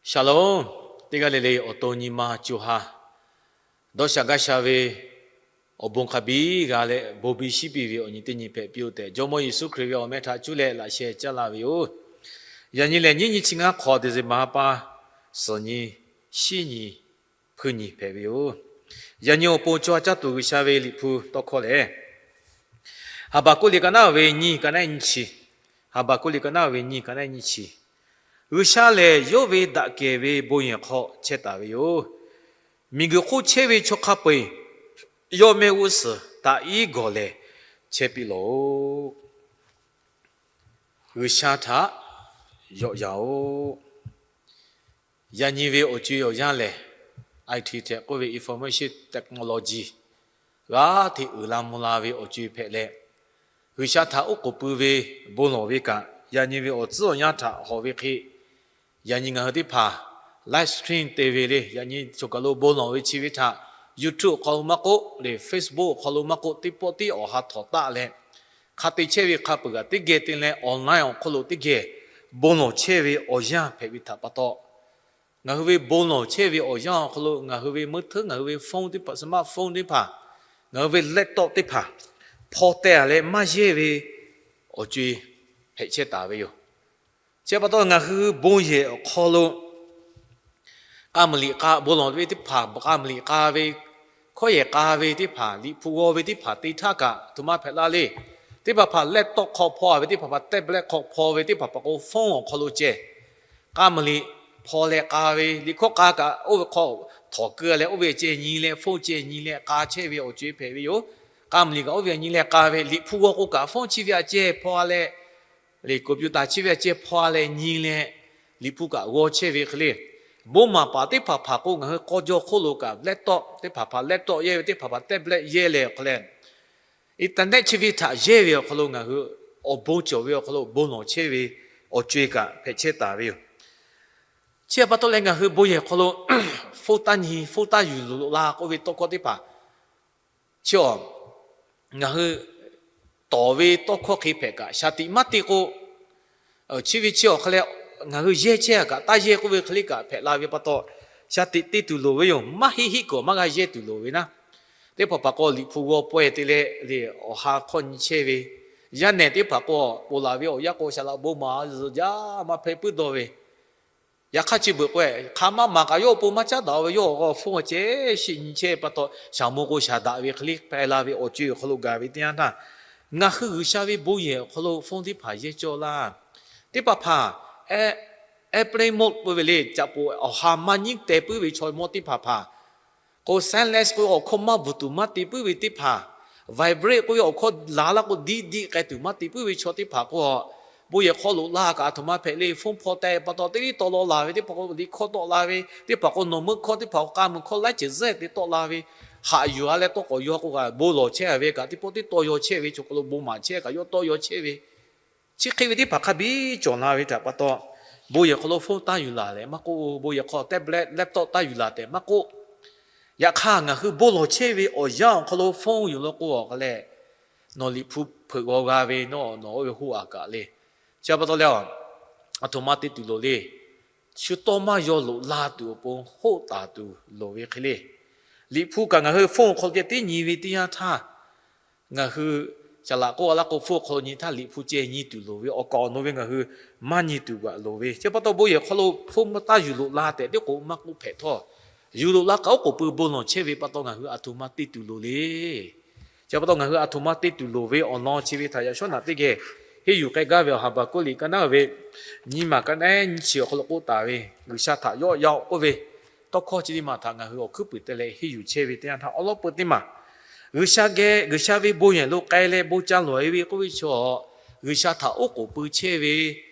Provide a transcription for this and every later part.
Shalom. Teˇ g'aˇ le le awˬ to nyi ma co ha dawˇ sha gaˇ sha ve awˬ bon hk'a biˇ g'a leh bon biˇ shiˉ piˇ ve awˬ nyi teˇ nyi hpehꞈ piˇ-oˆ tehꞈ, Jawˇmawˇ Yeˍsuˆ Hkriꞈ ve awˬ meh htaꞈ cuˇ leh laꞈ sheh caˇ la ve yoˬ. Yaꞈ nyi lehˬ, nyiˇ nyi chi ngaˇ hk'awꞈ December ha pa suhˍ nyi, shiˉ nyi, hpuiˇ nyi hpehꞈ ve yoˬ. Yaꞈ nyi awˬ pon co ha caˇ tuˬ G'uiˬsha ve Liꞈ hpu tawˇ hkawˇ lehˬ, Haˍbaˍkuˆ liꞈ ka naˉ ve nyiˇ, ka naˉ nyiˇ chi, Haˍbaˍkuˆ liꞈ ka naˉ ve nyiˇ, ka naˉ nyiˇ chi, G'uiˬsha lehˬ yawˇ ve daꞈ kehˬ ve bon yehˬ hk'aw chehˇ taˍ ve yoˬ. Miˬguiˬ hk'oˆ chehˇ ve chaw hk'a peu-eˬ yawˇ mehˆ g'uˇ suhˍ taꞈ iˉ gawˬ lehˬ chehˇ piˇ lawˬ-oꞈ. G'uiˬsha htaꞈ yawˆ yan-oꞈ. Yaꞈ nyi ve awˬ co-e awˬ yanˇ lehˬ, I T tehꞈ k'oˆ ve information technology g'aˇ hteꞈ uiˍ la mvuh la ve awˬ co-e hpehꞈ leh, G'uiˬsha htaꞈ oˉ k'oˍ pui ve bon lawˬ ve kaꞈ, yaꞈ nyi ve awˬ tcuhˉ awˬ yanˇ htaꞈ hawꞈ ve hk'e, yaꞈ nyi ngaˬ hui teˇ hpaˍ live stream te ve le, yaꞈ nyi choˬ kaˬ lo bon lawˬ ve chi ve htaꞈ YouTube awˬ hk'aw lo maˇ k'oˆ, le Facebook awˬ hk'aw lo maˇ k'oˆ, teˇ pawˆ tiˉ awˬ ha htawˍ taˆ leh, hk'a te chehˇ ve hk'a peu-eˬ kaꞈ teˇ geh te leh online awˬ hk'aw lo teˇ geh bon lawˬ chehˇ ve awˬ yanˇ hpehꞈ ve htaꞈ pa taw, ngaˬ hui ve bon lawˬ chehˇ ve awˬ yanˇ awˬ hk'aw lo ngaˬ hui ve meuˇ hteuˉ, ngaˬ hui ve phone teˇ hpaˍ, smartphone teˇ hpaˍ, ngaˬ hui ve laptop teˇ hpaˍ hpaw teh-a leh maˇ yehˇ ve awˬ co-e hpehꞈ chehˇ taˍ ve yoˬ. Chi pa taw ngaˬ hui bon yehˬ awˬ hk'aw lo k'a muiˬ liꞈ k'a bon lawˬ ve teˇ hpaˍ, k'a muiˬ liꞈ k'a ve, hkawˇ yehˬ k'a ve teˇ hpaˍ, Liꞈ hpu g'aw ve teˇ hpaˍ te htaˇ kaꞈ aˬ htoꞈ ma hpehꞈ la le. Teˇ hpaˍ hpaˍ laptop hk'aw hpaw-a ve, teˇ hpaˍ hpaˍ tablet hk'aw hpaw ve, teˇ hpaˍ hpaˍ k'o phone awˬ hk'aw lo ceh k'a muiˬ liꞈ hpaw leh k'a ve, liꞈ hkawˇ k'a kaꞈ oˇ ve hk'aw htawˍ keu leh oˇ ve ceh nyi leh, phone ceh nyi leh k'a chehˇ ve awˬ co-e hpehꞈ ve yoˬ. K'a muiˬ liꞈ kaꞈ oˇ ve nyi leh k'a ve, Liꞈ hpu g'aw k'o kaꞈ phone chi ve aꞈ ceh hpaw-a leh, le computer chi ve aꞈ ceh hpaw-a leh nyi leh, Liꞈ hpu kaꞈ g'aw chehˇ ve hk'e le. Bon maˍ paˍ teˇ hpaˍ hpaˍ k'o ngaˬ hui k'aw jaw hk'oˆ lo kaꞈ laptop teˇ hpaˍ hpaˍ, laptop yehˇ ve teˇ hpaˍ hpaˍ, tablet yehˇ leh awˬ hk'aw leh, internet chi ve htaꞈ yehˇ ve awˬ hk'aw lo ngaˬ hui awˬ bon cawˬ ve awˬ hk'aw lo bon lawˬ chehˇ ve awˬ co-e kaꞈ hpehꞈ chehˇ taˍ ve yoˬ. Chi pa taw leh ngaˬ hui bon yehˬ hk'aw lo phone taˇ nyi, phone taˇ yuˬ loꞈ la k'oˆ ve tawˇ hkawˇ teˇ hpaˍ chi-a, ngaˬ hui tawˍ ve tawˇ hkawˇ hk'e hpehꞈ kaꞈ shaˍ tiꞈ maˇ te k'o, chi ve chi awˬ hk'aw leh ngaˬ hui yehˇ chehˇ-a kaꞈ taˇ yehˇ k'oˆ ve hk'e le kaꞈ hpehꞈ la ve pa taw, shaˍ tiꞈ te tuˬ loˍ ve yoˬ. Maˇ heˆ heˆ kaꞈ maˇ g'a yehˇ tuˬ loˍ ve naˉ. Teˇ hpaˍ hpaˍ k'o Liꞈ hpu g'aw pawehˇ te leh le awˬ ha hk'awˇ nyi chehˇ ve, yaˇ nehˬ teˇ hpaˍ k'o ponˬ laˬ ve awˬ yanˇ k'o shaˍ laꞈ bon maˍ zuhꞈ jaˇ maˇ hpehˇ puiˉ dawˇ ve, yaꞈ hk'aˇ chi beuꞈ k'o-e hk'a maˇ maˍ kaꞈ yawˇ awˬ pon maˇ caˉ daꞈ ve, yawˇ awˬ hk'aw phone ceh shiˍ nyi chehˇ pa taw shaˍ mo k'o shaˍ daꞈ ve hk'e le hpehꞈ la ve awˬ co-e awˬ hk'aw lo gaˬ ve teˇ yanˇ htaˇ, ngaˬ hui G'uiˬsha ve bon yehˬ awˬ hk'aw lo phone teˇ hpaˍ yehˇ cawˇ laˇ. Teˇ hpaˍ hpaˍ airplane mode k'oˆ ve le, caꞈ poꞈ awˬ ha maˇ nyiˉ teh puiˉ ve chaw mawˇ teˇ hpaˍ hpaˍ k'o, silence k'oˆ ve awˬ hkawˇ maˇ bvuhˬ tuˬ maˇ te puiˉ ve teˇ hpaˍ, vibrate k'oˆ ve awˬ hkawˇ laˬ laˇ k'o diˆ diˆ k'ai tuˬ maˇ te puiˉ ve chaw teˇ hpaˍ k'o, bon yehˬ hk'aw loꞈ la kaꞈ aˬ htoꞈ ma hpehꞈ le, phone hpaw teh pa taw teˇ liˇ tawˆ law laˬ ve, teˇ hpaˍ k'o liꞈ hkawˇ tawˆ la ve, teˇ hpaˍ k'o nawˬ meuˇ hkawˇ, teˇ hpaˍ k'o k'a muiˬ hkawˇ laiˉ ceuˬ zuhˇ te tawˆ la ve, haꞈ yuˬ-a leh tawˇ k'awꞈ yaw k'o kaꞈ bon lawˬ chehˇ ve kaꞈ teˇ pawˆ teˇ tawˆ yaw chehˇ ve, chaw hk'aw lo bon maˍ chehˇ kaꞈ yawˇ tawˆ yaw chehˇ ve, chi hk'e ve teˇ hpaˍ hk'a biˇ cawˬ la ve htaꞈ pa taw, bon yehˬ hk'aw lo phone taˇ yuˬ laˬ leh maˇ k'oˆ, bon yehˬ hk'aw tablet, laptop taˇ yuˬ laˬ tehꞈ maˇ k'oˆ, yaꞈ hk'aˇ ngaˬ hui bon lawˬ chehˇ ve awˬ yanˇ awˬ hk'aw lo phone yuˬ law k'o awˬ hk'a leh, nawˬ Liꞈ hpu hpeuꞈ g'aw g'a ve, nawˬ nawˬ oˇ ve hoˆ-a kaꞈ le. Chi pa taw leh, aˬ htoꞈ ma te tuˬ loˍ le. Shu tawˇ maˇ yaw loꞈ la tuˬ awˬ pon hoˆ taˍ tuˬ loˍ ve hk'e le. Liꞈ hpu kaꞈ ngaˬ hui phone awˬ hk'aw lo ceh tiˉ nyi ve teˇ yanˇ htaˇ, ngaˬ hui shaˍ laꞈ k'oˆ a laˇ k'o phone awˬ hk'aw lo nyi htaˇ Liꞈ hpu ceh nyi tuˬ loˍ ve, awˬ kaˍ awˬ nu ve ngaˬ hui maˇ nyi tuˬ gaꞈ loˍ ve. Chi pa taw bon yehˬ hk'aw lo phone taˇ yuˬ loꞈ la tehꞈ teˇ k'o maˇ k'oˆ hpehꞈ htawˇ, yuˬ loꞈ la kaꞈ oˉ k'oˍ pui bon lawˬ chehˇ ve pa taw ngaˬ hui aˬ htoꞈ ma te tuˬ loˍ le. Chi pa taw ngaˬ hui aˬ htoꞈ ma te tuˬ loˍ ve awˬ lawn chi ve htaꞈ yaꞈ shawˉ naꞈ teˇ geh henˇ yuˬ k'ai gaˇ ve awˬ Haˍbaˍkuˆ liꞈ ka naˉ ve nyiˇ maˬ ka naˉ nyiˇ chi awˬ hk'aw lo k'oˆ taˍ ve, G'uiˬsha htaꞈ yawˆ yan-oꞈ k'oˆ ve tawˇ hkawˇ chi teˇ maˬ htaꞈ ngaˬ hui awˬ hkuiˉ puiˍ te leh henˇ yuˬ chehˇ ve teˇ yanˇ htaˇ awˉ lawˉ peu teˇ maˬ, G'uiˬsha geh, G'uiˬsha ve bon yehˬ lo k'ai leh bon ca lawˬ-e ve k'oˆ ve chaw, G'uiˬsha htaꞈ oˉ k'oˍ pui chehˇ ve,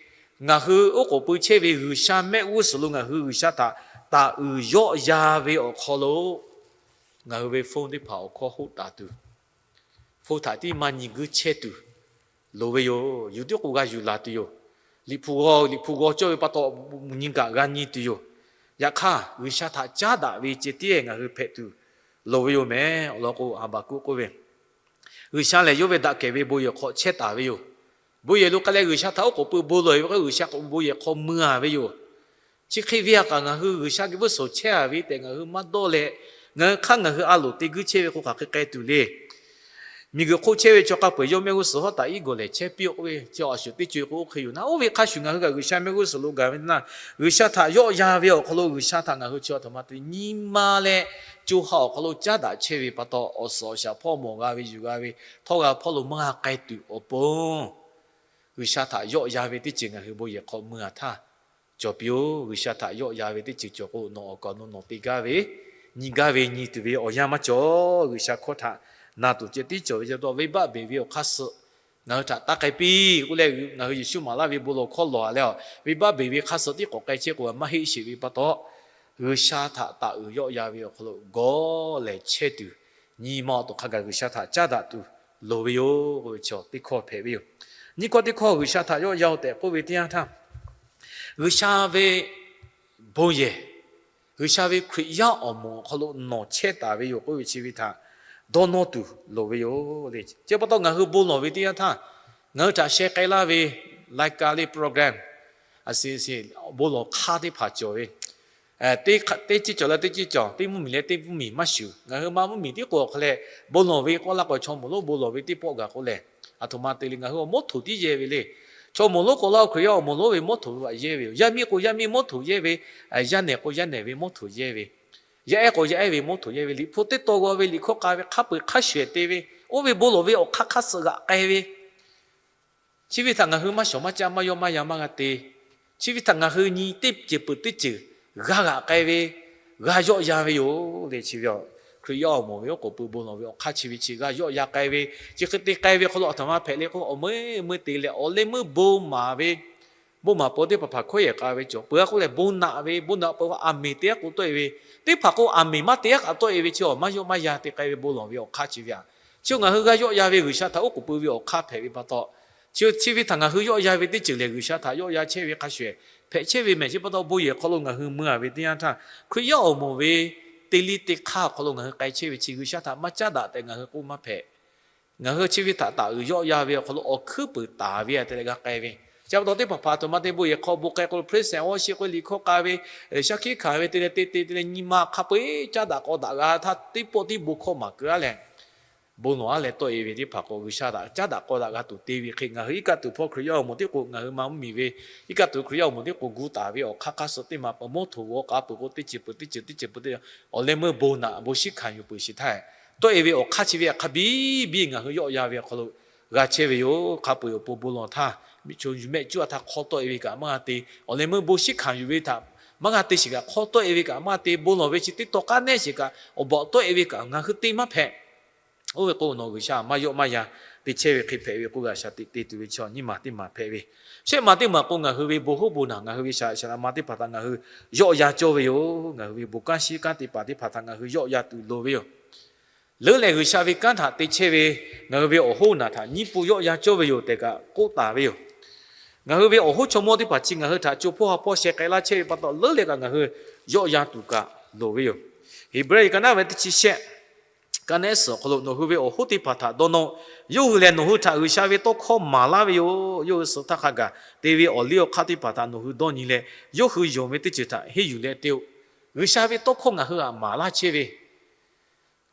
ngaˬ hui oˉ k'oˍ pui chehˇ ve G'uiˬsha mehˆ g'uˇ suhˍ lo ngaˬ hui G'uiˬsha htaꞈ taˍ uiˍ yawˆ yan ve awˬ hk'aw lo ngaˬ hui ve phone teˇ hpaˍ awˬ hkawˇ hoˆ taˍ tuˬ, phone htaꞈ tiˉ maˇ nyi guiˇ chehˇ tuˬ loˍ ve yoˬ. Yuˬ tiˉ k'o g'a yuˬ laˬ tuˬ yoˬ. Liꞈ hpu g'aw, Liꞈ hpu g'aw cawˇ ve pa taw nyi kaꞈ g'a nyi tuˬ yoˬ. Yaꞈ hk'aˇ G'uiˬsha htaꞈ caˉ daꞈ ve ceh tiˉ ngaˬ hui hpehꞈ tuˬ loˍ ve yoˬ mehˍ awˬ lawn k'o Haˍbaˍkuˆ k'oˆ ve, G'uiˬsha lehˬ yawˇ ve daꞈ kehˬ ve bon yehˬ hk'aw chehˇ taˍ ve yoˬ. Bon yehˬ lo k'ai leh G'uiˬsha htaꞈ oˉ k'oˍ pui bon lawˬ-e ve k'o G'uiˬsha k'o bon yehˬ hk'aw mui-a ve yoˬ. Chi hk'e ve a kaꞈ ngaˬ hui G'uiˬsha geh g'uˇ suhˍ chehˇ a ve tehꞈ ngaˬ hui maˇ dawˇ leh, ngaˬ hui hk'aˇ ngaˬ hui a loˍ te guiˇ chehˇ ve k'o hk'aˬ hk'e k'ai tuˬ le. Miˬguiˬ hk'oˆ chehˇ ve chaw k'a peu-eˬ yawˇ mehˆ g'uˇ suhˍ hawˉ taˍ iˉ gawˬ lehˬ chehˇ piˇ-oˆ k'oˆ ve chi a shuˍ teˇ co-e k'o oˇ hk'e yoˬ naˉ. Oˇ ve hk'a shuˍ ngaˬ hui kaꞈ G'uiˬsha mehˆ g'uˇ suhˍ lo gaˬ ve naˉ, G'uiˬsha htaꞈ yawˆ yan ve awˬ hk'aw lo G'uiˬsha htaꞈ ngaˬ hui chi a htoꞈ ma te nyi ma leh co ha awˬ hk'aw lo caˉ daꞈ chehˇ ve pa taw, awˬ suhˍ awˬ shaˍ hpawˇ mawˬ g'a ve yuˬ g'a ve htawˇ g'a hpawˇ lo maˇ g'a k'ai tuˬ awˬ pon, G'uiˬsha htaꞈ yawˆ yan ve teˇ ceuˬ ngaˬ hui bon yehˬ hk'aw mui-a htaˇ, cawˬ piˇ-oˆ. G'uiˬsha htaꞈ yawˆ yan ve teˇ ceuˬ cawˬ k'o, nawˬ awˬ kaˍ awˬ nu nawˬ te gaˇ ve, nyi gaˇ ve, nyi tuˬ ve awˬ yanˇ maˇ cawˬ. G'uiˬsha hkawˇ htaꞈ na tuˬ ceh tiˉ cawˬ ve ca taw, venˇbaˆ beˬ ve awˬ hk'aˇ suh ngaˬ hui htaꞈ taˇ k'ai piˇ k'oˆ leh, ngaˬ hui Yeˍsuˆ maˍ laˇ ve bon lawˬ hkawˇ lawˬ-a leh, venˇbaˆ beˬ ve hk'aˇ suh tiˉ k'awꞈ k'ai chehˇ k'o maˇ heˆ sheˍ ve pa taw, G'uiˬsha htaꞈ taˍ uiˍ yawˆ yan ve awˬ hk'aw lo gawˇ lehˬ chehˇ tuˬ, nyi ma awˬ to hk'a gaˬ G'uiˬsha htaꞈ caˉ daꞈ tuˬ loˍ ve yoˬ k'oˆ ve chi teˇ hkawˇ hpehꞈ ve yoˬ. Nyiˇ hkawˇ teˇ hkawˇ G'uiˬsha htaꞈ yawˆ yan-oˬ tehꞈ k'oˆ ve teˇ yanˇ htaˇ, G'uiˬsha ve bon yehˬ, G'uiˬsha ve Hkriꞈ yaˇ awˬ moˍ awˬ hk'aw lo nawˬ chehˇ taˍ ve yoˬ k'oˆ ve chi ve htaꞈ dawˇ nawˇ tuˬ loˍ ve yoˬ le. Chi pa taw ngaˬ hui bon lawˬ ve teˇ yanˇ htaˇ, ngaˬ hui htaꞈ sheh k'ai laˇ ve รายการ le program, a si si, bon lawˬ hk'aˇ teˇ hpaˍ cawˬ ve, teˇ ceuˬ cawˬ leh teˇ ceuˬ cawˬ, teˇ mvuhˇmiˬ leh teˇ mvuhˇmiˬ maˇ shuˍ. Ngaˬ hui ma mvuhˇmiˬ tiˉ k'o awˬ hk'e leh, bon lawˬ ve k'oˆ laˇ k'o chaw moˍ lonˉ bon lawˬ ve teˇ pawˆ gaˬ k'oˆ leh, a htoꞈ ma te le ngaˬ hui awˬ mawˇ htoꞈ tiˉ yehˇ ve le. Chaw moˍ lonˉ k'o laˇ-o Hkriꞈ yaˇ awˬ moˍ lonˉ ve mawˇ htoꞈ ve htaꞈ yehˇ ve yoˬ. Yaˇ miˇ k'o yaˇ miˇ mawˇ htoꞈ yehˇ ve, yaˇ nehˬ k'o yaˇ nehˬ ve mawˇ htoꞈ yehˇ ve, yaˇ ehˉ k'o yaˇ ehˉ ve mawˇ htoꞈ yehˇ ve, Liꞈ hpu teˇ taw g'aw ve, liꞈ hkawˇ k'a ve hk'a peu-eˬ hk'a shuˍ-ehˍ te ve, oˇ ve bon lawˬ ve awˬ hk'aˇ hk'aˇ suh g'aꞈ k'ai ve, chi ve htaꞈ ngaˬ hui maˇ shawˍ maˇ caˆ maˇ yawˆ maˇ yan maˇ g'a te. Chi ve htaꞈ ngaˬ hui nyi teˇ ceuˬ peuˬ teˇ ceuˬ g'a g'aꞈ k'ai ve, g'a yawˆ yan ve yoˬ le. Chi ve Hkriꞈ yaˇ awˬ moˍ ve oˉ k'oˍ pui bon lawˬ ve awˬ hk'aˇ chi ve chi g'a yawˆ yan k'ai ve, chi hk'e te k'ai ve hk'aw lo a htoꞈ ma hpehꞈ le k'o, awˬ meuˇ meuˇ te leh awˬ leh meuˇ bon maˍ ve, bon maˍ peuˬ teˇ hpaˍ hpaˍ hkawehˇ yehˬ k'a ve cawˬ peuˬ-a k'oˆ leh, bon naꞈ ve bon naꞈ peuˬ aˬ miˍ te-a k'o tawˆ-e ve, teˇ hpaˍ k'o aˬ miˍ maˇ te-a kaꞈ tawˆ-e ve chi awˬ maˇ yawˆ maˇ yan te k'ai ve bon lawˬ ve awˬ hk'aˇ chi ve a. Chi ngaˬ hui g'a yawˆ yan ve G'uiˬsha htaꞈ oˉ k'oˍ pui ve awˬ hk'aˇ hpehꞈ ve pa taw, chi chi ve htaꞈ ngaˬ hui yawˆ yan ve teˇ ceuˬ lehˬ G'uiˬsha htaꞈ yawˆ yan chehˇ ve hk'a shuˍ-ehˍ hpehꞈ chehˇ ve mehˬ. Chi pa taw bon yehˬ hk'aw lo ngaˬ hui mui-a ve teˇ yanˇ htaˇ, Hkriꞈ yaˇ awˬ moˍ ve teˇ liˇ teˇ hk'aˇ awˬ hk'aw lo ngaˬ hui k'ai chehˇ ve chi G'uiˬsha htaꞈ maˇ caˉ daꞈ tehꞈ ngaˬ hui k'oˆ maˇ hpehꞈ. Ngaˬ hui chi ve htaꞈ taˍ uiˍ yawˆ yan ve awˬ hk'aw lo awˬ hkuiˉ puiˍ taˍ ve a te leh g'a k'ai ve. Chi pa taw teˇ hpaˍ hpaˍ a htoꞈ ma te bon yehˬ hk'aw bon k'ai k'o lo praise and worship k'oˆ ve, liꞈ hkawˇ k'a ve, shaˉ hkiˆ hkanˍ ve te leh te te te leh nyi ma hk'a peu-eˬ caˉ daꞈ k'aw daꞈ g'a htaˇ teˇ pawˆ tiˉ bon hkawˇ maˍ keu-a leh, bon lawˬ-a leh tawˆ-e ve teˇ hpaˍ k'o G'uiˬsha htaꞈ caˉ daꞈ k'aw daꞈ g'a tuˬ te ve hk'e, ngaˬ hui iˉ kaˆ tuˬ hpawˇ Hkriꞈ yaˇ awˬ moˍ tiˉ k'o, ngaˬ hui ma mvuhˇmiˬ ve iˉ kaˆ tuˬ Hkriꞈ yaˇ awˬ moˍ tiˉ k'o gu taˍ ve awˬ hk'aˇ hk'aˇ suh teˇ ma peuˬ mawˇ htoꞈ g'aw k'a peuˬ k'o teˇ ceuˬ peuˬ teˇ ceuˬ teˇ ceuˬ peuˬ teˇ awˬ leh meuˇ bon naꞈ bon shiˉ hkanˍ yuˬ peuˬ shiˍ htaˇ, tawˆ-e ve awˬ hk'aˇ chi ve hk'a biˇ biˇ ngaˬ hui yawˆ yan ve awˬ hk'aw lo g'a chehˇ ve yoˬ. Hk'a peu-eˬ awˬ pon bon lawˬ htaˇ, miˬ chaw yuˬ mehˆ cuˇ a htaˇ hk'aw tawˆ-e ve kaꞈ maˇ g'a te, awˬ leh meuˇ bon shiˉ hkanˍ yuˬ ve htaꞈ maˇ g'a te shiˍ kaꞈ, hk'aw tawˆ-e ve kaꞈ maˇ g'a te, bon lawˬ ve chi teˇ taw k'aˉ nehˉ shiˍ kaꞈ awˬ baˬ tawˆ-e ve kaꞈ ngaˬ hui te maˇ hpehꞈ. Oˇ ve k'o nawˬ G'uiˬsha maˇ yawˆ maˇ yan te chehˇ ve hk'e hpehꞈ ve k'o, g'a shaˍ teꞈ te tuˬ ve chaw nyiˇ maˬ teˇ maˬ hpehꞈ ve. Shehˆ maˬ teˇ maˬ k'o ngaˬ hui ve bon hoˉ bon naˬ, ngaˬ hui ve shaˍ laꞈ ma teˇ hpaˍ htaꞈ ngaˬ hui yawˆ yan cawˇ ve yoˬ. Ngaˬ hui ve bon kanˉ shiˉ kanˉ teˇ hpaˍ teˇ hpaˍ htaꞈ ngaˬ hui yawˆ yan tuˬ loˍ ve yoˬ. Leuˉ lehˬ G'uiˬsha ve kanˉ htaꞈ te chehˇ ve ngaˬ hui ve awˬ hoˉ naˬ htaꞈ nyiˇ pun yawˆ yan cawˇ ve yoˬ tehꞈ kaꞈ k'oˆ taˍ ve yoˬ. Ngaˬ hui ve awˬ hoˉ chaw mawˇ teˇ hpaˍ chi ngaˬ hui htaꞈ co hpawˇ ha hpawˇ sheh k'ai laˇ chehˇ ve pa taw, leuˉ leh kaꞈ ngaˬ hui yawˆ yan tuˬ kaꞈ loˍ ve yoˬ. Heˍbrehˇ ka naˉ ve teˇ chi shehˆ ka nehˉ suhˍ awˬ hk'aw lo nawˬ hui ve awˬ hoˉ teˇ hpaˍ htaꞈ dawˇ nawˇ-oˆ. Yawˇ hui lehˬ nawˬ hui htaꞈ G'uiˬsha ve tawˇ hkawˇ maˍ laˇ ve yoˬ. Yawˇ hui suh htaˇ hk'a gaˬ te ve awˬ liˇ awˬ hk'aˇ teˇ hpaˍ htaꞈ nawˬ hui dawˇ nyi leh, yawˇ hui yonˍ ve teˇ ceuˬ htaꞈ henˇ yuˬ leh te-o. G'uiˬsha ve tawˇ hkawˇ ngaˬ hui htaꞈ maˍ laˇ chehˇ ve,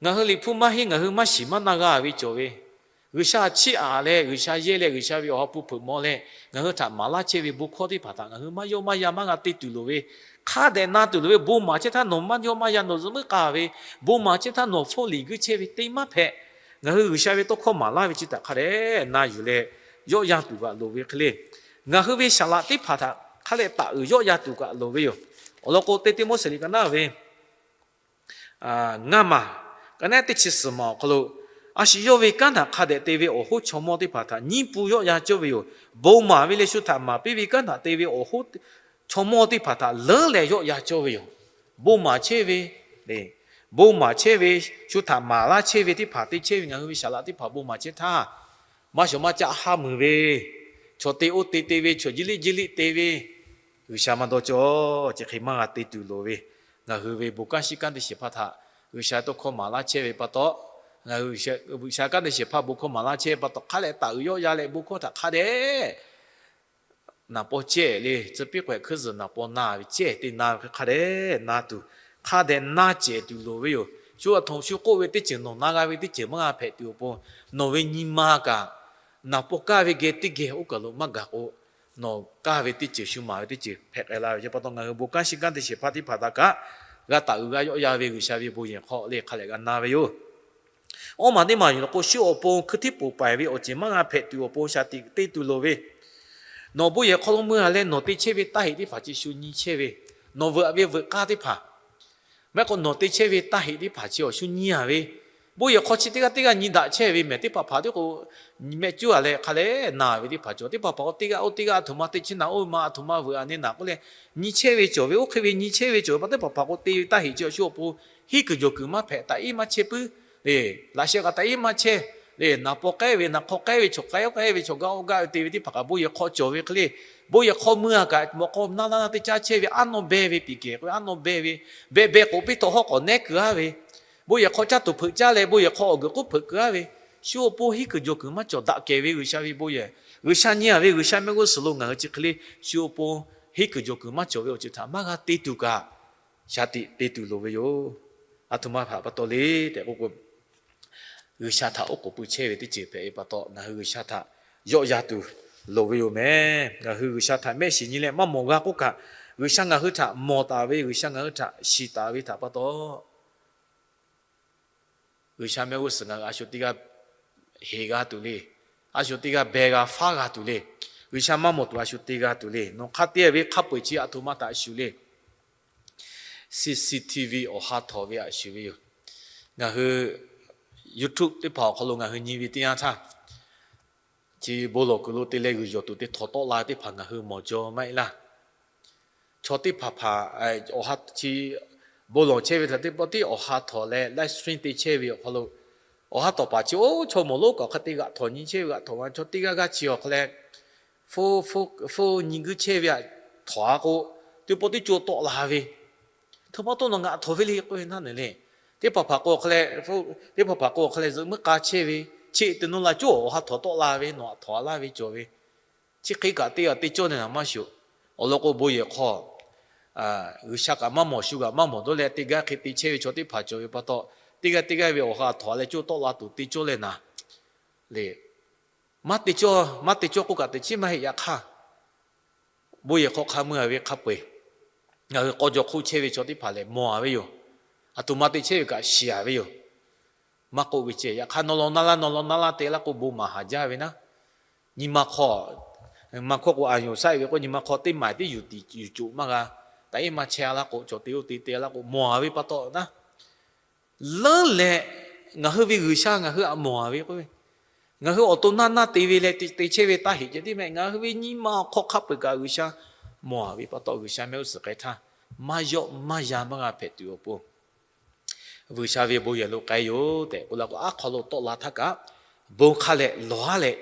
ngaˬ hui Liꞈ hpu maˇ henˇ, ngaˬ hui maˇ shiˍ maˇ na g'a ve cawˬ ve, G'uiˬsha chiˇ aꞈ leh G'uiˬsha yehˇ leh G'uiˬsha ve awˬ ha hpu hpeuꞈ maw leh ngaˬ hui htaꞈ maˍ laˇ chehˇ ve bon hkawˇ teˇ hpaˍ htaꞈ ngaˬ hui maˇ yawˆ maˇ yan maˇ g'a te tuˬ loˍ ve, hk'a dehꞈ na tuˬ loˍ ve. Bon maˍ chehˇ htaˇ nawˬ maˇ yawˆ maˇ yan, nawˬ zuhꞈ muiˉ k'a ve, bon maˍ chehˇ htaˇ nawˬ hpfuhˇ liꞈ guiˇ chehˇ ve te maˇ hpehꞈ. Ngaˬ hui G'uiˬsha ve tawˇ hkawˇ maˍ laˇ ve chi htaꞈ hk'a dehꞈ na yuˬ leh yawˆ yan tuˬ kaꞈ loˍ ve hk'e le. Ngaˬ hui ve saˍ laꞈ teˇ hpaˍ htaꞈ hk'a dehꞈ taˍ uiˍ yawˆ yan tuˬ kaꞈ loˍ ve yoˬ. Awˬ lawn k'o, teˇ Tiˆmoˉseˍ liꞈ ka naˉ ve ngaˇ maˬ ka naˉ teˇ chi suhˍ maˬ awˬ hk'aw lo, a shu yawˇ ve kanˉ htaꞈ hk'a dehꞈ te ve awˬ hoˉ chaw mawˇ teˇ hpaˍ htaꞈ nyiˇ pun yawˆ yan cawˇ ve yoˬ. Bon maˍ ve leh shu htaꞈ maˍ piˇ ve kanˉ htaꞈ te ve awˬ hoˉ chaw mawˇ teˇ hpaˍ htaꞈ leuˉ leh yawˆ yan cawˇ ve yoˬ. Bon maˍ chehˇ ve, bon maˍ chehˇ ve, shu htaꞈ maˍ laˇ chehˇ ve teˇ hpaˍ te chehˇ ve ngaˬ hui ve saˍ laꞈ teˇ hpaˍ bon maˍ chehˇ htaˇ, maˇ shawˍ maˇ caˆ haˉ mui ve, chaw te oˇ te te ve, chaw jiˇ liˆ jiˇ liˆ te ve, G'uiˬsha maˇ dawˇ cawˇ. Chi hk'e maˇ g'a te tuˬ loˍ ve, ngaˬ hui ve bon kanˉ shiˉ kanˉ teˇ shehˍ hpaˇ htaꞈ G'uiˬsha tawˇ hkawˇ maˍ laˇ chehˇ ve pa taw, ngaˬ hui G'uiˬsha kanˉ teˇ shehˍ hpaˇ bon hkawˇ maˍ laˇ chehˇ ve pa taw, hk'a dehꞈ taˍ uiˍ yawˆ yan leh bon hkawˇ htaꞈ hk'a dehꞈ naˍ paw cehˬ le, tcuh piˉ k'awehꞈ hkuiˉ zuhˬ naˍ paw na ve cehˬ te na ve hk'e hk'a dehꞈ na tuˬ, hk'a dehꞈ na cehˬ tuˬ loˍ ve yoˬ. Shu aˬ htoꞈ shu k'oˆ ve teˇ ceuˬ nawˬ na g'a ve teˇ ceuˬ maˇ g'a hpehꞈ tuˬ awˬ pon, nawˬ ve nyi ma kaꞈ naˍ paw kaˇ ve geh teˇ geh oˇ kaˬ lo maˇ gaˬ k'o, nawˬ kaˇ ve teˇ ceuˬ shu maˍ ve teˇ ceuˬ hpehꞈ k'ai la ve ce pa taw, ngaˬ hui bon kanˉ shi kanˉ teˇ shehˍ hpaˇ teˇ hpaˍ htaꞈ kaꞈ g'a taˍ uiˍ g'a yawˆ yan ve G'uiˬsha ve bon yehˬ hk'aw le hk'a lehꞈ g'a na ve yoˬ. Awˇ maˬ teˇ maˬ yoˬ law k'o, shu awˬ pon hkui htiˉ poˬ paiˍ ve awˬ ceuˬ maˇ g'a hpehꞈ tuˬ awˬ pon shaˍ tiꞈ te tuˬ loˍ ve, nawˬ bon yehˬ hk'aw lo mui a leh nawˬ te chehˇ ve taˇ heꞈ teˇ hpaˍ chi shu nyi chehˇ ve, nawˬ veuꞈ ve veuꞈ k'aˇ teˇ hpaˍ, maˇ heˆ k'o nawˬ te chehˇ ve taˇ heꞈ teˇ hpaˍ chi awˬ shu nyi a ve, bon yehˬ hk'aw chi teˇ g'aˇ teˇ g'aˇ nyi daꞈ chehˇ ve mehˬ teˇ hpaˍ hpaˍ tiˉ k'o, mehˆ cuˉ a leh hk'a lehꞈ na ve teˇ hpaˍ cawˬ. Teˇ hpaˍ hpaˍ k'o teˇ g'aˇ oˇ teˇ g'aˇ aˬ htoꞈ ma te chehˇ naˍ, oˇ ve ma aˬ htoꞈ ma veuꞈ a ne naˍ k'oˆ leh, nyi chehˇ ve cawˬ ve, oˇ hk'e ve nyi chehˇ ve cawˬ ve pa taw, teˇ hpaˍ hpaˍ k'o te ve taˇ heꞈ chi awˬ shu awˬ pon hiˉ kuiˬ jawˬ kuiˬ maˇ hpehꞈ, taꞈ iˉ maˇ chehˇ puiˉ le, laꞈ sheh kaꞈ taꞈ iˉ maˇ chehˇ le, naˍ paw k'ehˉ ve, naˍ hk'aw k'ehˉ ve, chaw k'ehˉ oˇ k'ehˉ ve, chaw gaˇ oˇ gaˇ ve te ve teˇ hpaˍ kaꞈ bon yehˬ hk'aw cawˬ ve hk'e le, bon yehˬ hk'aw mui a kaꞈ mawꞈ k'aw naˇ naˇ teˇ caˇ chehˇ ve, aˉ nawˇ beh ve piˍ kehˬ k'o aˉ nawˇ beh ve, beh beh k'o piˇ htawꞈ hawˉ k'awꞈ nehˉ keu aˉ ve, bon yehˬ hk'aw caˇ tuˬ hpeuꞈ caˇ leh bon yehˬ hk'aw awˬ geuꞈ k'oˆ hpeuꞈ keu aˉ ve, shu awˬ pon hiˉ kuiˬ jawˬ kuiˬ maˇ cawˬ daꞈ kehˬ ve G'uiˬsha ve bon yehˬ, G'uiˬsha nyi a ve G'uiˬsha mehˆ g'uˇ suhˍ lo ngaˬ hui chi hk'e le, shu awˬ pon hiˉ kuiˬ jawˬ kuiˬ maˇ cawˬ ve awˬ ceuˬ htaꞈ maˇ g'a te tuˬ kaꞈ, shaˍ tiꞈ te tuˬ loˍ ve yoˬ. Aˬ htoꞈ ma htaꞈ pa taw le tehꞈ k'oˆ k'o, G'uiˬsha htaꞈ oˉ k'oˍ pui chehˇ ve teˇ ceuˬ hpehꞈ ve pa taw, ngaˬ hui G'uiˬsha htaꞈ yawˆ yan tuˬ loˍ ve yoˬ mehˬ. Ngaˬ hui G'uiˬsha htaꞈ mehˆ shiˍ nyi leh maˇ mawˬ g'a k'oˆ kaꞈ, G'uiˬsha ngaˬ hui htaꞈ mawˬ taˍ ve, G'uiˬsha ngaˬ hui htaꞈ shiˍ taˍ ve htaꞈ pa taw, G'uiˬsha mehˆ g'uˇ suhˍ ngaˬ hui a shu teˇ g'aˇ heˍ g'a tuˬ le. A shu teˇ g'aˇ beh g'a faˉ g'a tuˬ le. G'uiˬsha maˇ mawˬ tuˬ a shu te g'a tuˬ le. Nawˬ hk'a te ve hk'a peu-eˬ chi aˬ htoꞈ ma htaꞈ shuˍ le. C C T V awˬ ha htawꞈ ve aꞈ shuˍ ve yoˬ. Ngaˬ hui YouTube teˇ hpaˍ awˬ hk'aw lo ngaˬ hui nyi ve teˇ yanˇ htaˇ, chi bon lawˬ kuiˬ lo te leh g'uiˬ yawˬ tuˬ te htawnˍ tawˆ la teˇ hpaˍ ngaˬ hui mawˬ jaw maˇ heˆ laˇ. Chaw teˇ hpaˍ hpaˍ awˬ ha chi bon lawˬ chehˇ ve htaꞈ teˇ pawˆ tiˉ awˬ ha htawꞈ leh live stream te chehˇ ve awˬ hk'aw lo, awˬ ha htawꞈ paˍ chi oˇ chaw mawˬ lonˉ kaꞈ hk'a te g'aꞈ htawꞈ nyi chehˇ ve, g'aꞈ htawꞈ ma chaw teˇ g'aˇ g'aˇ chi awˬ hk'a leh, hpu hpu nyi guiˇ chehˇ ve aꞈ htawꞈ a k'o, teˇ pawˆ tiˉ co tawˆ la ve, htawꞈ pa taw nawˬ ngaꞈ htawꞈ ve le k'oˆ ve naˉ neˬ le. Teˇ hpaˍ hpaˍ k'o hk'a leh, teˇ hpaˍ hpaˍ k'o hk'a leh zuhꞈ muiˉ k'a chehˇ ve, cheˆ te nawˇ la coˇ awˬ ha htawꞈ tawˆ la ve, nawˬ aꞈ htawꞈ a laˇ ve cawˬ ve, chi hk'e kaꞈ teˇ g'aˇ te cawˇ leh naˍ maˇ shuˍ. Awˬ lawn k'o bon yehˬ hk'aw G'uiˬsha kaꞈ maˇ mawˬ, shu kaꞈ maˇ mawˬ dawˇ leh teˇ g'aˇ hk'e te chehˇ ve chaw teˇ hpaˍ cawˬ ve pa taw, teˇ g'aˇ teˇ g'aˇ ve awˬ ha htawꞈ leh coˇ tawˆ la tuˬ te cawˇ leh naˍ le. Maˇ te cawˇ, maˇ te cawˇ k'oˆ kaꞈ teꞈ chiˉ maˇ heˆ. Yaꞈ hk'aˇ, bon yehˬ hk'aw hk'a mui a ve hk'a peu-eˬ ngaˬ hui k'aw jaw hk'oˆ chehˇ ve chaw teˇ hpaˍ lehˬ mawˬ a ve yoˬ. Aˬ htoꞈ ma te chehˇ ve kaꞈ shiˍ a ve yoˬ. Maˇ k'oˆ ve ceh, yaꞈ hk'aˇ nawˬ lawn naˇ laˇ, nawˬ lawn naˇ laˇ te laˇ k'o bon maˍ haˍ jaˇ ve naˉ. Nyi ma hk'aw, ma hkawˇ k'o aˬ yoˬ saˉ ve k'o, nyi ma hk'aw teˇ maˍ tiˉ yuˬ tiꞈ yuˬ coꞈ maˇ g'a. Taꞈ iˉ maˇ chehˇ a laˇ k'o, cawˬ te oˇ te te laˇ k'o mawˬ a ve pa taw naˉ. Leuˉ leh ngaˬ hui ve G'uiˬsha ngaˬ hui aꞈ mawˬ a ve k'oˆ ve, ngaˬ hui awˬ to naˇ naˇ te ve leh te chehˇ ve taˇ heꞈ ceh tiˉ meh, ngaˬ hui ve nyi ma awˬ hk'aw hk'a peu-eˬ kaꞈ G'uiˬsha mawˬ a ve pa taw, G'uiˬsha mehˆ g'uˇ suhˍ k'ai htaˇ maˇ yawˆ maˇ yan maˇ g'a hpehꞈ tuˬ awˬ pon, G'uiˬsha ve bon yehˬ lo k'ai yoˬ tehꞈ k'oˆ la k'o, aˉ hk'aw lo tawˆ la htaˇ kaꞈ bon hk'a leh lawˬ a leh,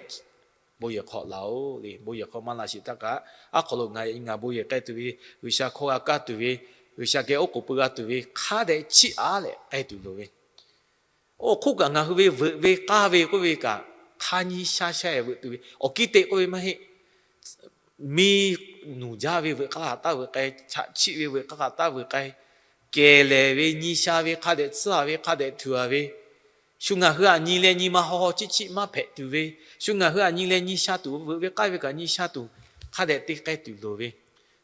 bon yehˬ hk'aw laˬ oˬ le. Bon yehˬ hk'aw maˇ la sheˍ htaˇ kaꞈ, aˉ hk'aw lo ngaˬ ngaˬ bon yehˬ k'ai tuˬ ve, G'uiˬsha hkawˇ g'a kaˇ tuˬ ve, G'uiˬsha geh oˉ k'oˍ pui g'a tuˬ ve hk'a dehꞈ chiˇ aꞈ leh k'ai tuˬ loˍ ve, oˇ hk'oˆ kaꞈ ngaˬ hui ve veuꞈ ve k'aˇ ve k'oˆ ve kaꞈ, hk'a nyi sha sha-e veuꞈ tuˬ ve awˬ kiˇ teꞈ k'oˆ ve maˇ heˆ. Miˇ nuˬ jaˇ ve veuꞈ k'aˇ htaꞈ taˇ veuꞈ k'ai, chaꞈ chiˆ ve veuꞈ k'aˇ htaꞈ taˇ veuꞈ k'ai, kehˬ lehˬ ve nyi sha ve hk'a dehꞈ tsuhˇ a ve hk'a dehꞈ tuˬ a ve, shu ngaˬ hui aꞈ nyi leh nyi ma haw haw chiˆ chiˆ maˇ hpehꞈ tuˬ ve, shu ngaˬ hui aꞈ nyi leh nyi sha tuˬ, veuꞈ ve k'aˇ ve kaꞈ nyi sha tuˬ, hk'a dehꞈ te k'ai tuˬ loˍ ve,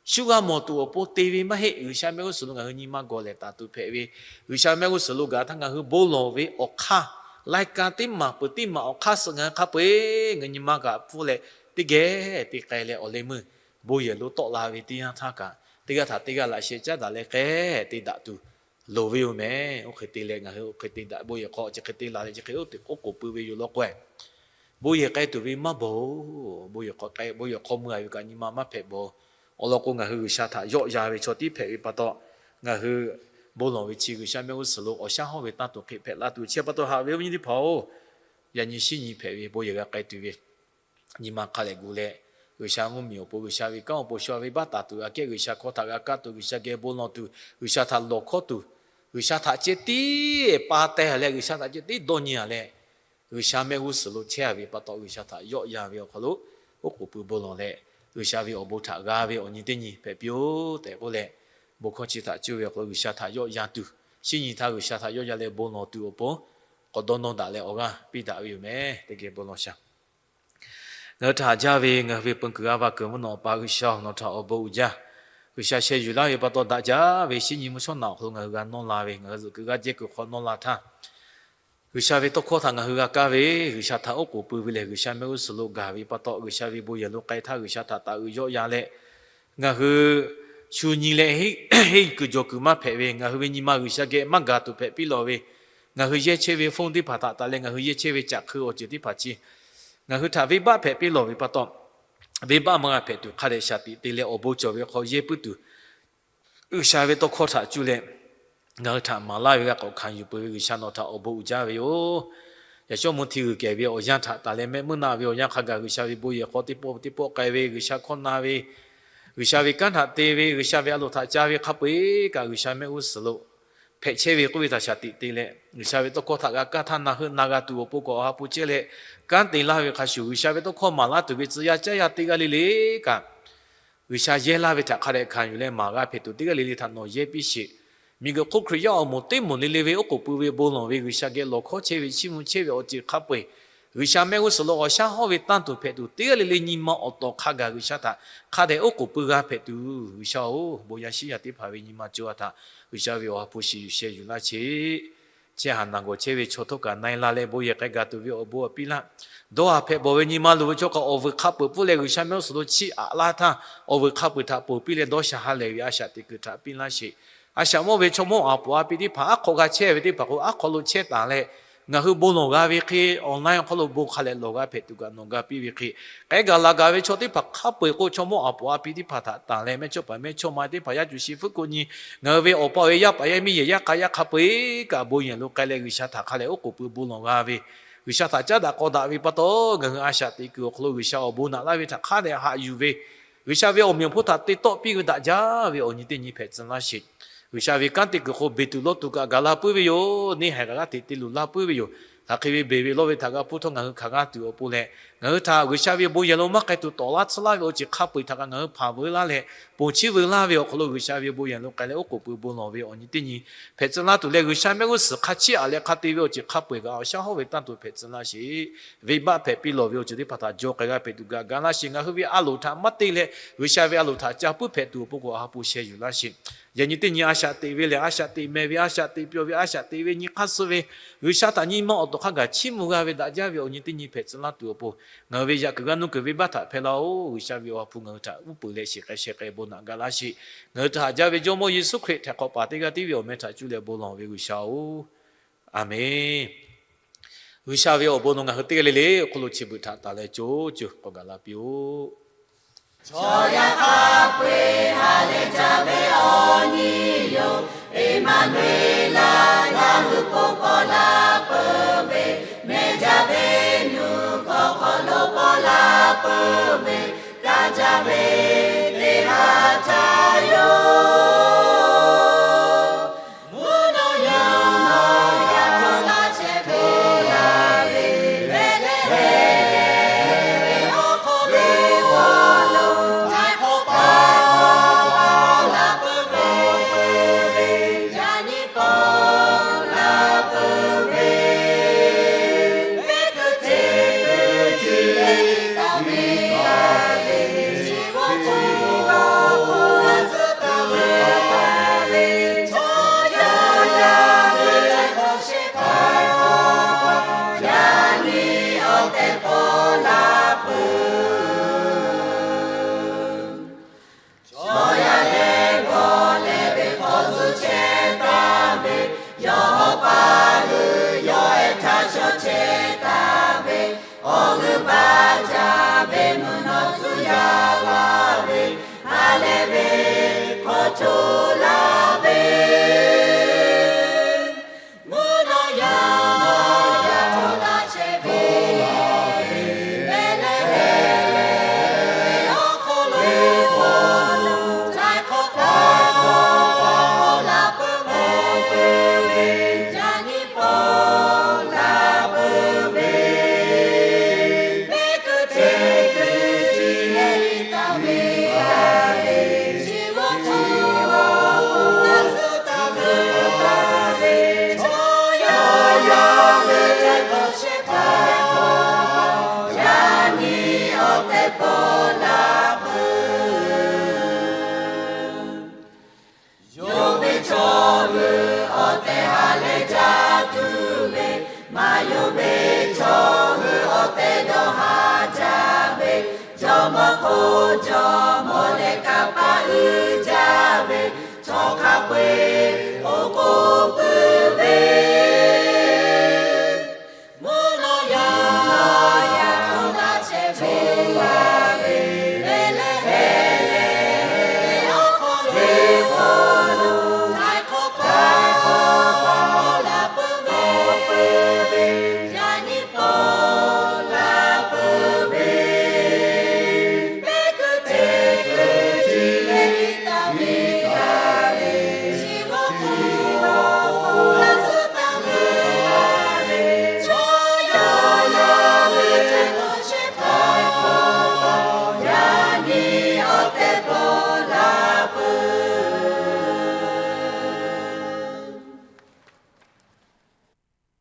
shu g'a mawˬ tuˬ awˬ pon te ve maˇ heˆ. G'uiˬsha mehˆ g'uˇ suhˍ lo ngaˬ hui nyi ma gawˬ lehˬ taˍ tuˬ hpehꞈ ve, G'uiˬsha mehˆ g'uˇ suhˍ lo gaˬ htaˇ ngaˬ hui bon lawˬ ve awˬ hk'aˇ, lai ka teˇ maˬ peuˬ teˇ maˬ awˬ hk'aˇ suh ngaˬ hui hk'a peu-eˬ ngaˬ nyi ma kaꞈ pfuhˇ leh teˇ geh te k'ai leh awˬ leh meuˇ bon yehˬ lo tawˆ la ve teˇ yanˇ htaˇ kaꞈ, teˇ g'aˇ htaꞈ teˇ g'aˇ laꞈ sheh caˉ daꞈ leh k'ehˉ te daꞈ tuˬ loˍ ve yoˬ mehˬ. Oˇ hk'e te leh ngaˬ hui oˇ hk'e te daꞈ, bon yehˬ hk'aw chi hk'e te la leh chi hk'e oˉ k'oˍ pui ve yoˬ law k'o, bon yehˬ k'ai tuˬ ve maˇ bawˬ oˬ. Bon yehˬ hk'aw k'ai, bon yehˬ hk'aw mui a ve kaꞈ nyi ma maˇ hpehꞈ bawˬ. Awˬ lawn k'o, ngaˬ hui G'uiˬsha htaꞈ yawˆ yan ve chaw tiˉ hpehꞈ ve pa taw, ngaˬ hui bon lawˬ ve chi G'uiˬsha mehˆ g'uˇ suhˍ lo awˬ shaˉ hawˇ ve tanˇ tuˬ hk'e hpehꞈ la tuˬ chehˇ pa taw, haꞈ ve awˬ viˉ nyi teˇ hpaˍ-oˬ, yaꞈ nyi shinˉ nyi hpehꞈ ve bon yehˬ g'a k'ai tuˬ ve, nyi ma hk'a lehꞈ gu leh, G'uiˬsha mvuhˇmiˬ awˬ pon, G'uiˬsha ve kanˉ awˬ pon, shu ve baˆ taˍ tuˬ aꞈ kehˉ, G'uiˬsha hkawˇ htaꞈ g'a kaˇ tuˬ, G'uiˬsha geh bon lawˬ tuˬ, G'uiˬsha htaꞈ lawˬ hkawˇ tuˬ, G'uiˬsha htaꞈ ceh tiˉ pa teh a leh, G'uiˬsha htaꞈ ceh tiˉ dawˇ nyi a leh, G'uiˬsha mehˆ g'uˇ suhˍ lo chehˇ a ve pa taw, G'uiˬsha htaꞈ yawˆ yan ve awˬ hk'aw lo oˉ k'oˍ pui bon lawˬ leh, G'uiˬsha ve awˬ bon htaꞈ g'a ve awˬ nyi teˇ nyi hpehꞈ piˇ-oˆ tehꞈ k'oˆ leh, bon hkawˇ chi htaꞈ cuˇ ve awˬ hk'aw lo G'uiˬsha htaꞈ yawˆ yan tuˬ, shinˉ nyi htaˇ G'uiˬsha htaꞈ yawˆ yan leh bon lawˬ tuˬ awˬ pon k'awꞈ dawˇ nawˇ daꞈ leh awˬ g'aˇ piˇ daꞈ ve yoˬ meh. Teˇ geh bon lawˬ shaˍ. Ngaˬ hui htaꞈ haꞈ jaˇ ve ngaˬ hui ve peu kuiˬ g'aˇ va kuiˬ mvuhˇ naw awˬ pa G'uiˬsha, nawˬ htaꞈ awˬ bon uiˍ jaˇ. G'uiˬsha sheh yuˬ laˇ ve pa taw daꞈ jaˇ ve shinˉ nyi mvuhˇ shawˉ naꞈ awˬ hk'aw lo ngaˬ hui g'a nawˇ la ve, ngaˬ hui zuhꞈ kuiˬ g'aˇ jehˇ kuiˬ hk'aw nawˇ la htaˇ, G'uiˬsha ve tawˇ hkawˇ htaꞈ ngaˬ hui g'a kaˇ ve, G'uiˬsha htaꞈ oˉ k'oˍ pui ve lehˬ, G'uiˬsha mehˆ g'uˇ suhˍ lo gaˬ ve pa taw, G'uiˬsha ve bon yehˬ lo k'ai htaˇ G'uiˬsha htaꞈ taˍ uiˍ yawˆ yan leh, ngaˬ hui shu nyi leh henˇ kuiˬ jawˬ kuiˬ maˇ hpehꞈ ve, ngaˬ hui ve nyi ma G'uiˬsha geh maˇ gaˬ tuˬ hpehꞈ piˇ lawˬ ve, ngaˬ hui yehˇ chehˇ ve phone teˇ hpaˍ htaꞈ taˍ leh ngaˬ hui yehˇ chehˇ ve caꞈ hk'eu awˬ ceuˬ teˇ hpaˍ chi ngaˬ hui htaꞈ venˇbaˆ hpehꞈ piˇ lawˬ ve pa taw, venˇbaˆ maˇ g'a hpehꞈ tuˬ hk'a dehꞈ shaˍ tiꞈ te leh awˬ bon cawˬ ve hk'aw yehˇ puiˉ tuˬ, G'uiˬsha ve tawˇ hkawˇ htaꞈ cuˇ leh ngaˬ hui htaꞈ maˍ laˇ ve g'a k'awꞈ hkanˍ yuˬ peuˬ ve G'uiˬsha nawˬ htaꞈ awˬ bon uiˍ jaˇ ve yoˬ. Yaꞈ shawˉ mvuh hti g'uiˬ kehˬ ve awˬ yanˇ htaꞈ taˍ leh mehˆ meuˇ naˆ ve awˬ yanˇ hk'a gaˬ G'uiˬsha ve bon yehˬ hk'aw teˇ pawˆ teˇ pawˆ k'ai ve, G'uiˬsha hkawˇ na ve, G'uiˬsha ve kanˉ htaꞈ te ve, G'uiˬsha ve a loˍ htaꞈ ca ve hk'a peu-eˬ kaꞈ G'uiˬsha mehˆ g'uˇ suhˍ lo hpehꞈ chehˇ ve k'oˆ ve htaꞈ shaˍ tiꞈ te leh, G'uiˬsha ve tawˇ hkawˇ htaꞈ g'a kaˇ htaˇ na heuˆ na g'a tuˬ awˬ pon k'awꞈ awˬ ha hpu chehˇ leh kanˉ te laˇ ve hk'a shuˍ, G'uiˬsha ve tawˇ hkawˇ maˍ laˇ tuˬ ve tcuh yaˇ caˉ yaˇ teˇ g'aˇ le le kaꞈ, G'uiˬsha yehˇ laˇ ve htaꞈ hk'a dehꞈ hkanˍ yuˬ leh maˍ g'a hpehꞈ tuˬ teˇ g'aˇ le le htaꞈ nawˬ yehˇ piˇ sheˍ. Miˬguiˬ hk'oˆ Hkriꞈ yaˇ awˬ moˍ teˇ moˍ le le ve oˉ k'oˍ pui ve bon lawˬ ve G'uiˬsha geh lawˬ hkawˇ chehˇ ve chiˇ mvuh chehˇ ve awˬ ceuˬ hk'a peu-eˬ, G'uiˬsha mehˆ g'uˇ suhˍ lo awˬ shaˉ hawˉ ve tanˇ tuˬ hpehꞈ tuˬ teˇ g'aˇ le le nyi ma awˬ tawˍ hk'a gaˬ G'uiˬsha htaꞈ hk'a dehꞈ oˉ k'oˍ pui g'a hpehꞈ tuˬ, G'uiˬsha-oˬ, bon yaˇ shiˉ yaˇ teˇ hpaˍ ve nyi ma co ha htaꞈ G'uiˬsha ve awˬ ha hpu shiˍ yuˬ sheh yuˬ laˇ sheˍ. Chehˇ haˍ naˬ gawˬ chehˇ ve chaw htawˇ kaꞈ na-e la leh bon yehˬ k'ai gaˬ tuˬ ve awˬ bon awˬ piˇ laˇ. Dawˇ haˍ hpehꞈ bawˬ ve nyi ma luˬ ve chaw kaꞈ awˬ vuiˬ hk'a peu-eˬ pfuhˇ leh G'uiˬsha mehˆ g'uˇ suhˍ lo chiˇ aꞈ laˇ htaˇ, awˬ vuiˬ hk'a peu-eˬ htaꞈ ponˬ piˇ leh dawˇ sha ha lehˬ ve a shaꞈ teꞈ kuiˬ htaꞈ piˇ laˇ sheˍ. A shaꞈ mawˇ ve chaw mawˇ aˍ poꞈ a pi teˇ hpaˍ aˉ hk'aw g'a chehˇ ve teˇ hpaˍ k'o, aˉ hk'aw lo chehˇ taˍ leh, ngaˬ hui bon lawˬ g'a ve hk'e, online awˬ hk'aw lo bon hk'a lehˬ lawˬ g'a hpehꞈ tuˬ kaꞈ nawˬ ga piˇ ve hk'e, k'ai gaˬ laˬ gaˬ ve chaw teˇ hpaˍ hk'a peu-eˬ k'o, chaw mawˇ aˍ poꞈ a pi teˇ hpaˍ htaꞈ taˍ leh mehˇchawˇ paˍ mehˇchawˇma teˇ hpaˍ yaˇ cuˬ shi hpfuhˆ ko nyi, ngaˬ hui ve awˬ pa awˬ e yaˇ paˍ yaˇ miˇ yehˬ yaˇ k'a yaˇ hk'a peu-eˬ kaꞈ bon yehˬ lo k'ai leh G'uiˬsha htaꞈ hk'a lehˬ oˉ k'oˍ pui bon lawˬ g'a ve, G'uiˬsha htaꞈ caˉ daꞈ k'aw daꞈ ve pa taw, ngaˬ hui a shaꞈ teꞈ kuiˬ awˬ hk'aw lo G'uiˬsha awˬ bon naꞈ laˇ ve htaꞈ hk'a dehꞈ haꞈ yuˬ ve, G'uiˬsha ve awˬ meꞈ awˬ hponˇ htaꞈ te tawˆ piˇ ve daꞈ jaˇ ve awˬ nyi teˇ nyi hpehꞈ tcuh laˇ sheˍ. G'uiˬsha ve kanˉ te kuiˬ hk'o beˬ tuˬ lawˇ tuˬ kaꞈ gaˬ la puiˉ ve yoˬ. Neˇ haiˬ kaꞈ g'aˇ hteꞈ te luˬ la puiˉ ve yoˬ. Hk'aˬ hk'e ve beˬ ve lawˇ ve htaꞈ g'a hpuˇ htawˇ ngaˬ hui hk'aˬ g'aˇ tuˬ awˬ pon leh, ngaˬ hui htaꞈ G'uiˬsha ve bon yehˬ lo maˇ k'ai tuˬ tawˍ laˇ tsuhˇ laˇ ve awˬ ceuˬ hk'a peu-eˬ htaꞈ kaꞈ ngaˬ hui hpanˍ veu laˇ leh, ponˬ chiˇ veu laˇ ve awˬ hk'aw lo G'uiˬsha ve bon yehˬ lo k'ai leh oˉ k'oˍ pui bon lawˬ ve awˬ nyi teˇ nyi hpehꞈ tcuh laˇ tuˬ leh, G'uiˬsha mehˆ g'uˇ suhˍ hk'a chiˇ aꞈ leh hk'a te ve awˬ ceuˬ hk'a peu-eˬ kaꞈ awˬ shaˉ hawˉ ve tanˇ tuˬ hpehꞈ tcuh laˇ sheˍ. Venˇbaˆ hpehꞈ piˇ lawˬ ve awˬ ceuˬ teˇ hpaˍ htaꞈ jaw k'ai g'a hpehꞈ tuˬ gaˬ gaˬ laˇ sheˍ. Ngaˬ hui ve a loˍ htaꞈ maˇ te leh G'uiˬsha ve a loˍ htaꞈ ca puiˉ hpehꞈ tuˬ awˬ pon k'o awˬ ha hpu sheh yuˬ laˇ sheˍ. Yaꞈ nyi teˇ nyi a shaꞈ teꞈ ve lehˬ, a shaꞈ teꞈ mehˍ ve, a shaꞈ teꞈ pyawˬ ve, a shaꞈ teꞈ ve nyi hk'aˇ suh ve, G'uiˬsha htaꞈ nyi ma awˬ tawˍ hk'a gaˬ chiˇ mvuh g'a ve daꞈ jaˇ ve awˬ nyi teˇ nyi hpehꞈ tcuh laˇ tuˬ awˬ pon, ngaˬ hui ve yaꞈ kuiˬ g'a nuˇ kuiˬ venˇbaˆ htaꞈ hpehˇ laˇ-oˬ. G'uiˬsha ve awˬ ha hpu ngaˬ hui htaꞈ uˉ peunˍ leh shiˍ k'ai sheh k'ai bon naꞈ ga laˇ sheˍ. Ngaˬ hui htaꞈ haꞈ jaˇ ve Jawˇmawˇ Yeˍsuˆ Hkriꞈ htaiˍ hk'awꞈ paˍ teˇ g'aˇ tiˉ ve awˬ meh htaꞈ cuˇ leh bon lawˬ ve G'uiˬsha-oˬ, Aˍmenˍ. G'uiˬsha ve awˬ bon nawˬ ngaˬ hui teˇ g'aˇ le le awˬ hk'aw lo chi beuꞈ htaꞈ taˍ leh co co k'awꞈ gaˬ la piˇ-oˆ. Chaw yaˇ hk'a peu-eˬ ha lehˬ jaˇ ve awˬ nyi yoˬ. Eˍmaˍnuˍeˍlaˆ, ngaˬ hui pon paw la peuˬ ve, mehˬ jaˇ ve nuˇ hk'awꞈ hk'aw lo paw la peuˬ ve, kaˇ jaˇ ve teˇ ha htaˇ yoˬ. Chaw yaˇ leh gawˬ leh ve hk'aw zuhˆ chehˇ taˍ ve, yawˇ pa hui yawˇ ehˉ htaˇ shawˉ chehˇ taˍ ve, awˬ g'euˆ baˆ jaˇ ve mvuhˇ naw tcuh yaˇ laˇ ve, ha lehˬ ve hk'aw co laˇ ve, mvuhˇ naw yaˇ jaˇ ve, chaw hk'a peu-eˬ awˬ k'oˍ pui ve